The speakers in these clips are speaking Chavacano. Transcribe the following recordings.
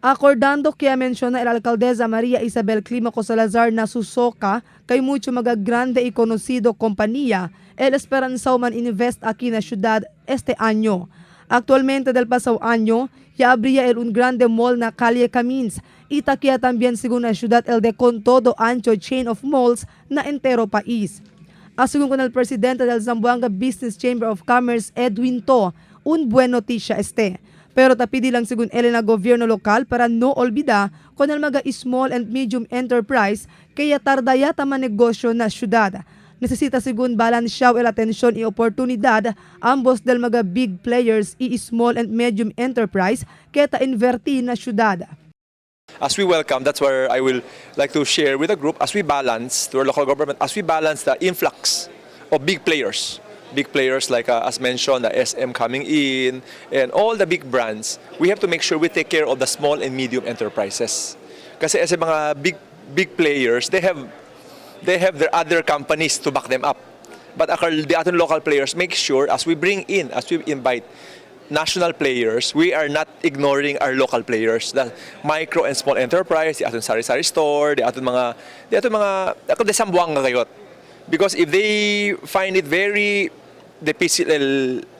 Acordando que menciona el alcaldesa María Isabel Clímaco Salazar na susoka kay mucho mga grande y conocido compañía el esperanzao man invest aquí na ciudad este año. Actualmente del pasado año, ya habría el un grande mall na Calle Camins y takia también según la ciudad el de con todo ancho chain of malls na entero país. Según con el presidente del Zamboanga Business Chamber of Commerce, Edwin To, un buen noticia este. Pero tapidi lang según él na gobyerno lokal para no olvida con el mga small and medium enterprise kaya tardaya tama negosyo na syudad. Necesita según balanseaw el atensyon y oportunidad ambos del mga big players y small and medium enterprise kaya ta inverti na syudad. As we welcome, that's where I will like to share with the group, as we balance to our local government, as we balance the influx of big players like, as mentioned, the SM coming in, and all the big brands, we have to make sure we take care of the small and medium enterprises. Kasi as mga big players, they have their other companies to back them up. But the other local players, make sure as we bring in, as we invite national players, we are not ignoring our local players. The micro and small enterprise, the aton sari-sari store, the aton mga, ako de Zamboanga kayot. Because if they find it very difícil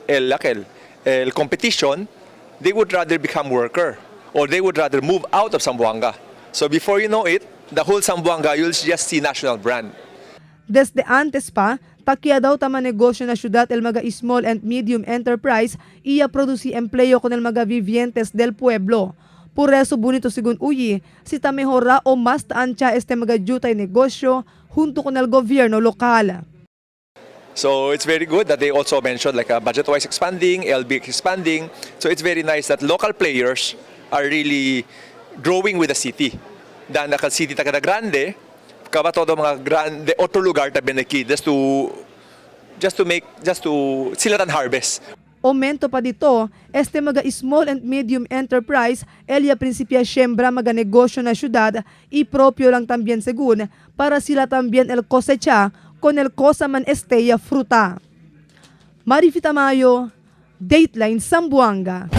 el competition, they would rather become worker or they would rather move out of Zamboanga. So before you know it, the whole Zamboanga, you'll just see national brand. Desde antes pa, takia daw tama negosyo na syudad el mga small and medium enterprise iya produci empleo con el mga vivientes del pueblo. Por eso bonito según uyi, si ta mejora o mas taancha este mga jutay negosyo junto con el gobierno lokal. So it's very good that they also mentioned like budget-wise expanding, LB expanding. So it's very nice that local players are really growing with the city. Dan the city ta kada grande, kaba todo mga grande otro lugar ta beneki just to make just to sila tan harvest. Aumento pa dito, este mga small and medium enterprise, elya principia siembra mga negosyo na syudad y propio lang también según para sila también el cosecha con el cosa man esteya fruta. Marifi Tamayo, Dateline Zamboanga.